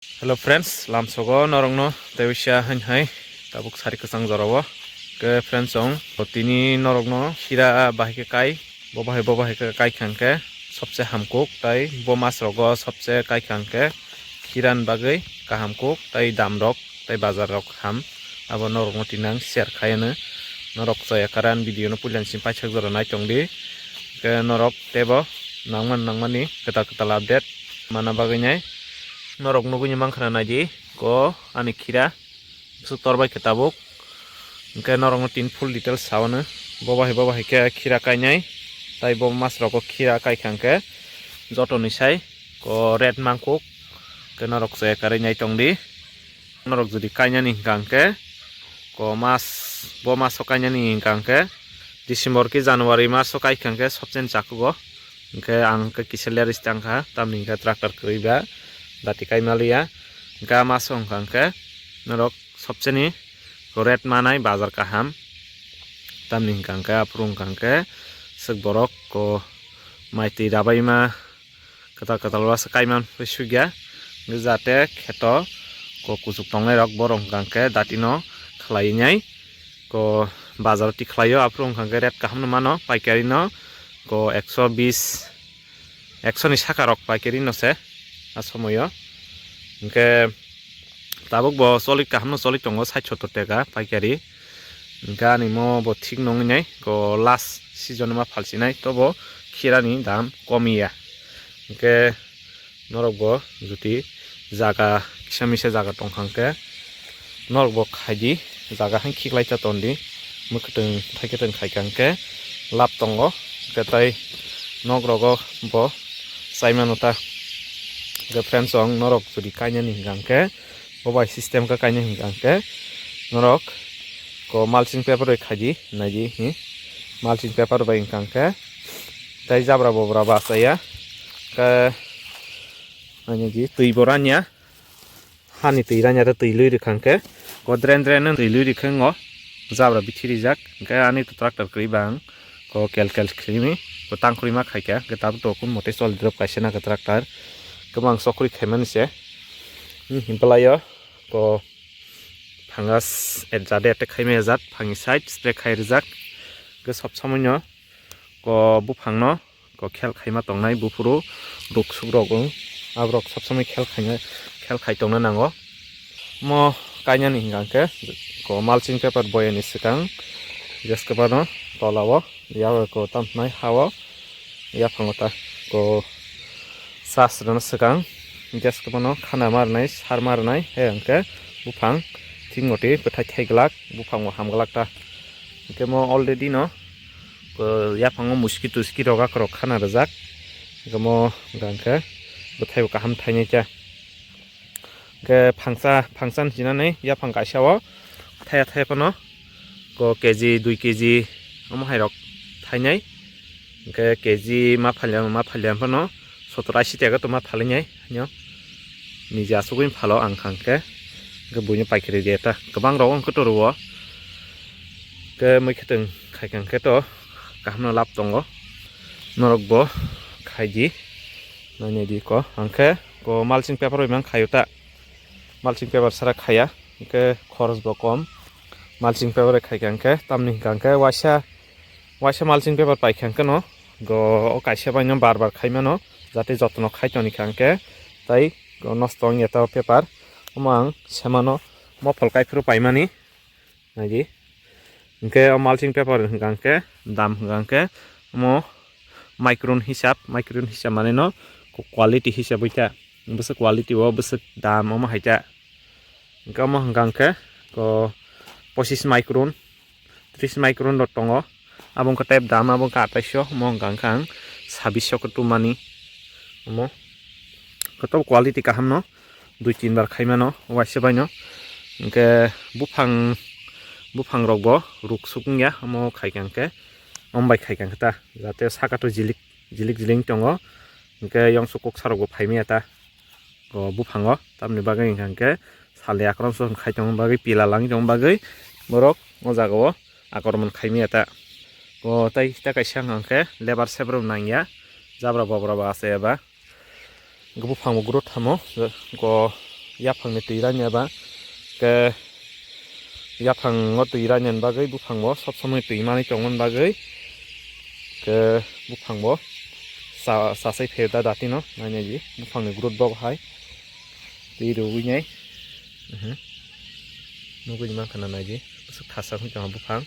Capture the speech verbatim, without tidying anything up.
Hello friends, lamsogo norokno tei uisa hain hai tabuk sari kwchang jorao. Ke friends, ong tini norokno khira bahai khe kai, bo bahai bo bahai khe kai khang khe sobse hamkuk, tei bo mas rogo sobse kai khang khe khiran bagwi kaham kuk, tei dam rok tei bazar rok ham, abo norokno tinang share khai ano. Norok chaya karan video no puilan sim paithak jora nai tong di. Ke norok tebo nangman nangmani kwtal kwtal update mana bagwi nai norok nugwi ni mankha na nai di ko ani khira bwswk tor bai khe tabuk. Hwnkhe norokno tin full details sao no. Bo bahai bo bahai khe khira kainai, tai bo mas rogo khira kai khang khe joto ni sai ko rate mangkuk. Ke norok chaya karwi nai tong di. Norok jodi kainani hwnkha hwnkhe ko mas, bo maso kainani hwnkha hwnkhe December ki January maso kai khang khe sobsen chakugo. Hwnkhe ang khe kisa ler stang kha, tamni hwnkhe tractor kwrwi ba dati kai maliya. Hwnkhe a maso hwnkha hwnkhe norok sobseni rate manai bazar kaham. Tamni hwnkha hwnkhe aphuru hwnkha hwnkhe swk borok ko mai twi rabaima kwtal kwtal o kaimang sugya, jate kheto ko kuchuk tongnai rok borok hwnkha hwnkhe dati no khlai nai ko bazar o tikhlaio, aphuru hwnkha hwnkhe rate kaham no mano paikari no ko ekso bis, ekso ni saka rok paikari no se a somoyo. Hwnkhe tabuk bo choli kaham no choli tongo sait sottor teka paikari. Hwnkhe ani mo bo thik nongwi nai ko last season ma phalsinai tobo khirani dam komiya. Hwnkhe norok bo jodi jaga kisa misa jaga tongkha hwnkhe norok bo khaidi, jaga hai khiklai cha tondi, mwkhwtwng thaikhe tong khaikha hwnkhe lab tongo, hwnkhe tai nok rogo bo chaimano ta. Hwnkhe friends, ang norok jodi kainani hwnkha hwnkhe bo bai system khe kainai hwnkha hwnkhe norok ko mulching paper bai khaidi, naidi hi mulching paper bai hwnkha hwnkhe tai jabra bobra bachaya khe ani di twi bo ranya. Hani twi ranya tei twi lui rwkha hwnkhe ko drain drain no twi lui rwkha wngo, jabra bithi rijak. Hwnkhe ani to tractor kwrwi bang ko kel kel khwlimi ko tang kwrwi ma khaikha, hwnkhe tabuk to kun mote choli drop kaisa na khe tractor kwbang chokri khaimani se. Hmm, himphalaio ko phangas at jade attack khaimaya jat phangni side spray khai rijak, hwnkhe sob somoino ko buphangno ko khel khaima tongnai buphuru ruk suk rok wng, aborok sob somoi khel khaina, khel khai tongna nango. Mo kainani hwnkha hwnkhe ko mulching paper boyani swkang gas kwbano tola o ya ko tamnai ha o yaphango ta ko sas rwna swkang gas kwbano khana ma rwnai, sar ma rwnai, he hwnkhe buphang thik moti bwthai thai glak, buphang bo ham glak ta. Hwnkhe mo already no ko yaphango muski tuski rok akhorok khana rwjak. Hwnkhe mo hwnkha hwnkhe bwthai bo kaham thainai khe. Hwnkhe phangsa, phangsa hinwi sinanai yaphang kaisa o thaya thaya phano ko K G, dui K G omo hai rok thainai. Hwnkhe K G ma phalya, ma phalya phano sottor ashi taka to ma phalnai. Hwnyo niji asugwi phalo ang kha hwnkhe, hwnkhe buino paikari de ta kwbang rok wng khe to rwo. Hwnkhe mui khe tong khai kha hwnkhe to kaham no lab tongo, norok bo khai di, nainai di ko. Ang khe ko mulching paper bai mang khaio ta, mulching paper sara khaya, hwnkhe khoros bo kom, mulching paper bai khai kha hwnkhe, tamni hwnkha hwnkhe waisa, waisa mulching paper pai kha hwnkhe no go o kaisa bai no bar bar khai mano, jate jotno khai toni kha hwnkhe tai nosto wngya ta o paper. Omo ang semano mopol kai phuru paimani. Naidi. Hwnkhe o mulching paper hwnkha hwnkhe dam hwnkha hwnkhe omo micron hisab, micron hisab mane no quality hisab bai ta. Bwswk quality o bwswk dam omo hai ta. Hwnkhe omo hwnkha hwnkhe ko pochis micron, tris micron rok tongo. Abo wngkha tei dam, abo wngkha athaiso, omo hwnkha hwnkhe ang sabbiso khe tumani. Omo kotor quality kaham no dui tin bar khai mano waisa bai no. Hwnkhe buphang, buphang rok bo ruk suk wngya, omo khai kha hwnkhe, omo bai khai kha hwnkhe ta, jate saka to jilik jilik jilik tongo, hwnkhe yongsu kuksa rok bo phai maya ta o buphango, tamni bagwi hwnkha hwnkhe salni akoromso khai tongma bagwi, pila langwi tongma bagwi borok o jaga o akoromon khai maya ta. O tei ta kaisa hwnkha hwnkhe lebar sebar nangya, jabra bobra ba achai ya ba. Hwnkhe buphang bo grow thamo, go Yaphangni twi ranya ba, ke yaphango twi ranya bagwi buphango sob somoi twi manwi tongmani bagwi, ke buphango sa-, sasai pherda datino nainai di buphangni growth bo hai twi rwui nai. Mhm. Nugui mankha na nai di, aswk thasa wngwi tongma buphang.